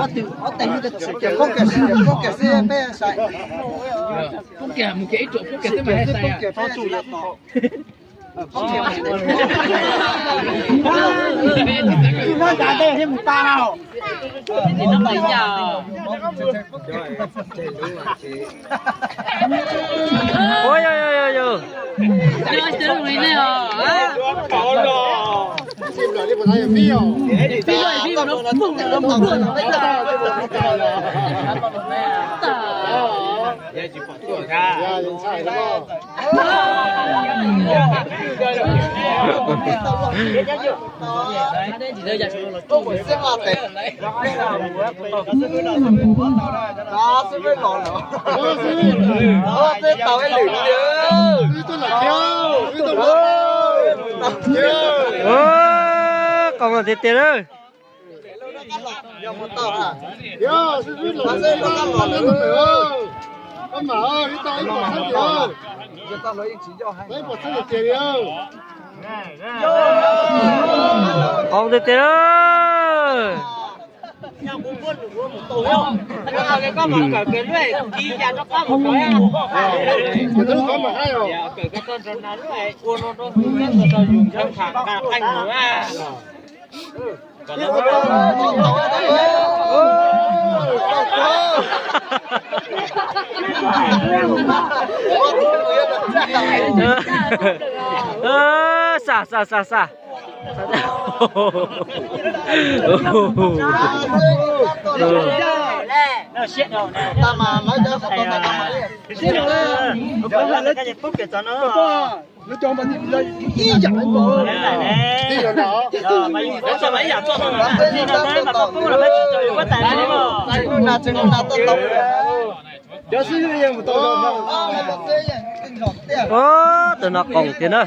Ob teg, poob kiag, poob kiag xwb peb sai. Poob kiag, mus kiag ib tsuam poob kiag xwb mas sai. Ua, yog, yog, yog, yog. Ua, qoos tiag tiag lawm. Qoos tiag tiag lawm. Xa, xa, xa, xa. Ub, tus no qoos tiag na.